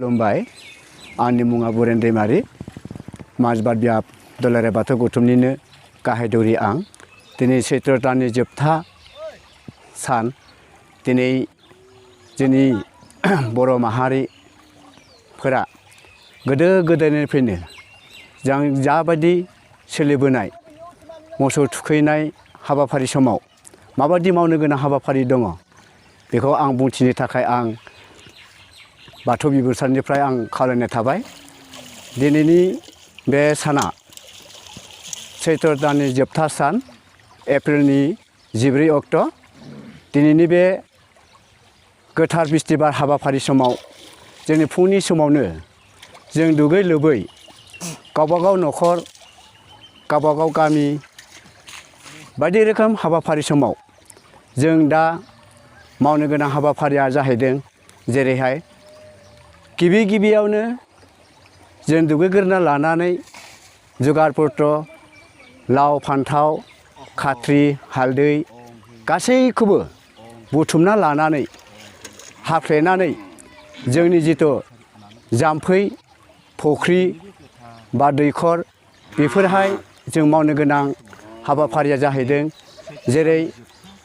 खुलुमबाय आंनि मुङा बुरेन दैमारि माजबाद बियाब दुलाराय बाथौ गौथुमनिनो गाहाय दौरि आं दिनै सैत्र दाननि जोबथा सान दिनै जोंनि बर' माहारिफोरा गोदो गोदायनिफ्रायनो जों जाबायदि सोलिबोनाय मोसौ थुखैनाय हाबाफारि समाव माबादि मावनो गोनां हाबाफारि दङ बेखौ आं बुंथिनो थाखाय आं बाथौ बिबुंसारनिफ्राय आं खावलायनाय थाबाय। दिनैनि बे साना सैत्र दाननि जोबथा सान एप्रिलनि 14 अक्ट' दिनैनि बे गोथार बिस्थिबार हाबाफारि समाव जोंनि फुंनि समावनो जों दुगै लोबै गावबागाव न'खर गावबागाव गामि बायदि रोखोम हाबाफारि समाव जों दा मावनो गोनां हाबाफारिया जाहैदों जेरैहाय गिबियावनो जों दुगैग्रोना लानानै जुगार पत्र लाव फान्थाव खाथ्रि हालदै गासैखौबो बुथुमना लानानै हाफ्लेनानै जोंनि जिथु जाम्फै फुख्रि बा दैखर बेफोरहाय जों मावनो गोनां हाबाफारिया जाहैदों जेरै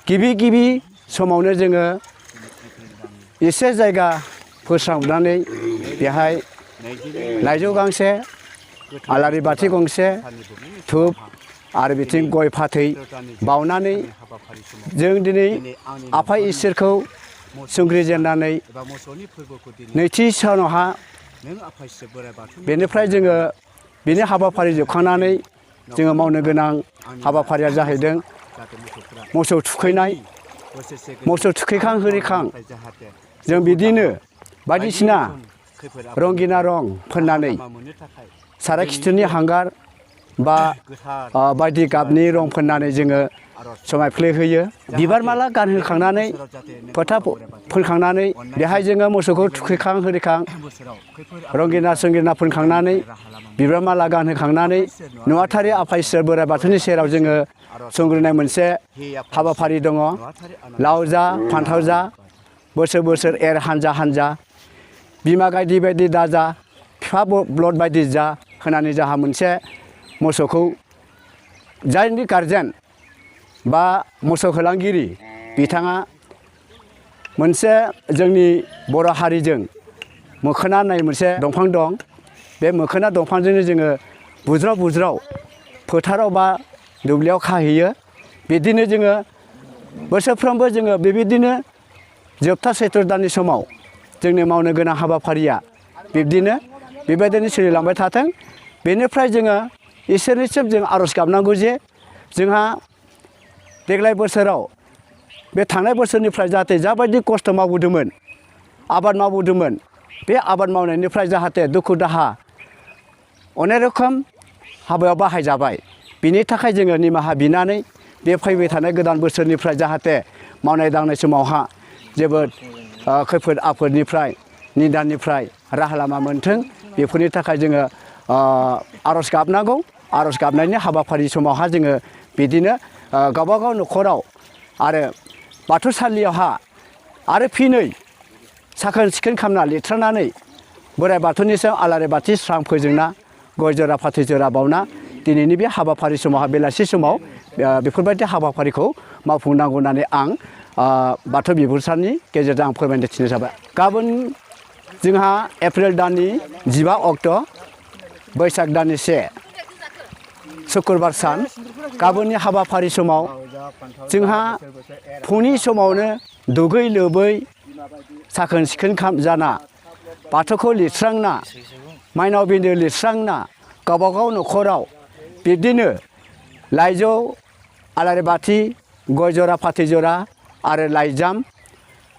गिबि समावनो जोङो एसे जायगा फोस्रांनानै बेहाय लाइजौ गांसे आलारि बाथि गंसे धुप आरो बिथिं गय फाथै बावनानै जों दिनै आफा इसोरखौ सोंग्रिजेननानै नैथि सानावहा बेनिफ्राय जोङो बिनि हाबाफारि जोबखांनानै जोङो मावनो गोनां हाबाफारिया जाहैदों मोसौ थुखैनाय। मोसौ थुखैखां होरिखां जों बिदिनो बायदिसिना रंगिना रं फोननानै साराय खिथुनि हांगार बा बायदि गाबनि रं फोननानै जोङो समायफ्लेहोयो। बिबार माला गानहोखांनानै फोथा फोनखांनानै बेहाय जोङो मोसौखौ थुखैखां होरिखां रंगिना संगिना फोनखांनानै बिबार माला गानहोखांनानै नुवाथारि आफा इसोर बोराइ बाथौनि सेराव जोङो संग्रिनाय मोनसे हाबाफारि दङ। लाव जा फान्थाव जा बोसोर बोसोर एर हानजा हानजा बिमा गायदे बायदि दाजा बिफा बलद बायदि जा होनानै जोंहा मोनसे मोसौखौ जायनि गारजेन बा मोसौ होलांगिरि बिथाङा मोनसे जोंनि बर' हारिजों मोखोना होननाय मोनसे दंफां दं। बे मोखोना दंफांजोंनो जोङो बुज्राव फोथाराव बा दुब्लियाव खाहैयो। बिदिनो जोङो बोसोरफ्रोमबो जोङो बेबायदिनो जोबथा सैत्र दाननि समाव जोंनि मावनो गोनां हाबाफारिया बेबायदिनो सोलिलांबाय थाथों। बेनिफ्राय जोङो इसोरनिसिम जों आर'ज गाबनांगौ जे जोंहा देग्लाय बोसोराव बे थांनाय बोसोरनिफ्राय जाहाथे जाबायदि खस्थ' मावबोदोंमोन आबाद मावबोदोंमोन बे आबाद मावनायनिफ्राय जाहाथे दुखु दाहा अनेक रोखोम हाबायाव बाहायजाबाय बिनि थाखाय जोङो निमाहा बिनानै बे फैबाय थानाय गोदान बोसोरनिफ्राय जाहाथे मावनाय दांनाय समावहा जेबो खैफोद आफोदनिफ्राय निदाननिफ्राय राहा लामा मोनथों बेफोरनि थाखाय जोङो आर'ज गाबनांगौ। आर'ज गाबनायनि हाबाफारि समावहा जोङो बिदिनो गावबागाव न'खराव आरो बाथौसालियावहा आरो फिनै साखोन सिखोन खालामना लिरस्रांनानै बोराइ बाथौनि सायाव आलारि बाथि स्रां फोजोंना गय जरा फाथै जरा बावना दिनैनि बे हाबाफारि समावहा बेलासि समाव बेफोरबायदि हाबाफारिखौ मावफुंनांगौ होननानै आं बाथौ बिबुंसारनि गेजेरजों आं फोरमायनो थिननाय जाबाय। गाबोन जोंहा एप्रिल दाननि 15 अक्ट' बैसाग दाननि 1 सुक्रुबार सान गाबोननि हाबाफारि समाव जोंहा फुंनि समावनो दुगै लोबै साखोन सिखोन जाना बाथौखौ लिरस्रांना माइनाव बिन्दो लिरस्रांना गावबागाव न'खराव बिब्दिनो लाइजौ आलारि बाथि गय जरा फाथै जरा आरो लाइजाम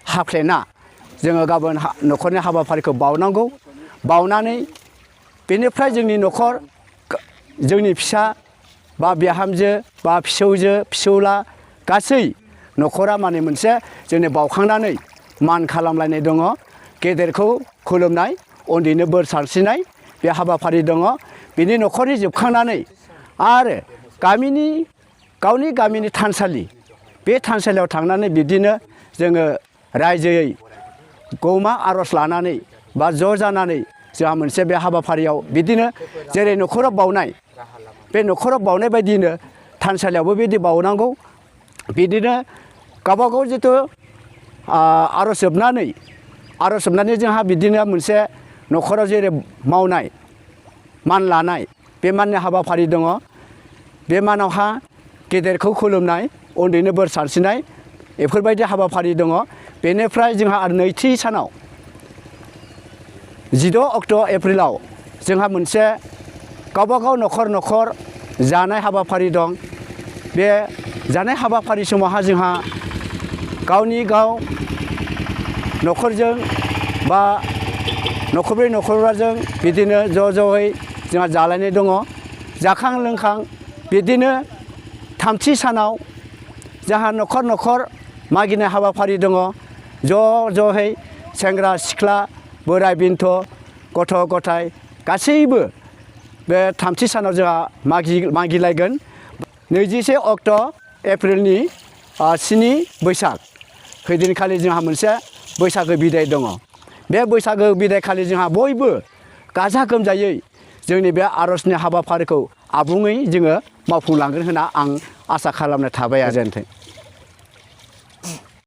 हाफ्लेना जोङो गाबोन न'खरनि हाबाफारिखौ बावनांगौ। बावनानै बेनिफ्राय जोंनि न'खर जोंनि फिसा बा बिहामजो बा फिसौजो फिसौला गासै न'खरा माने मोनसे जोंनि बावखांनानै मान खालामलायनाय दङ। गेदेरखौ खुलुमनाय उन्दैनो बोर सारस्रिनाय बे हाबाफारि दङ। बिनि न'खरनि जोबखांनानै आरो गावनि गामिनि थानसालि बे थानसालियाव थांनानै बिदिनो जोङो रायजोयै गौमा आर'ज लानानै बा ज' जानानै जोंहा मोनसे बे हाबाफारियाव बिदिनो जेरै न'खराव बावनाय बे न'खराव बावनाय बायदियैनो थानसालियावबो बिदि बावनांगौ बिदिनो गावबागाव जिथु आर'ज जोबनानै जोंहा बिदिनो मोनसे न'खराव जेरै मावनाय मान लानाय बे माननि हाबाफारि दङ बे मानावहा गेदेरखौ खुलुमनाय उन्दैनो बोर सारस्रिनाय बेफोरबायदि हाबाफारि दङ बेनिफ्राय जोंहा आरो नैथि सानाव 16 अक्ट' एप्रिलाव जोंहा मोनसे गावबागाव न'खर जानाय हाबाफारि दं बे जानाय हाबाफारि समावहा जोंहा गावनि गाव न'खरजों बा न'खरब्रै न'खरबाजों बिदिनो ज' ज'यै जोंहा जालायनाय दङ जाखां लोंखां बिदिनो थामथि सानाव जोंहा न'खर मागिनाय हाबाफारि दङ ज' ज'यै सेंग्रा सिख्ला बोराय बेन्थ' गथ' गथाय गासैबो बे थामथि सानाव जोंहा मागिलायगोन 21 अक्ट' एप्रिलनि 7 बैसाग हैदिनखालि जोंहा मोनसे बैसागो बिदाय दङ बे बैसागो बिदायखालि जोंहा बयबो गाजा गोमजायै जोंनि बे आर'जनि हाबाफारिखौ आबुङै जोङो मावफुंलांगोन होनना आं आसा खालामनाय थाबाय आरो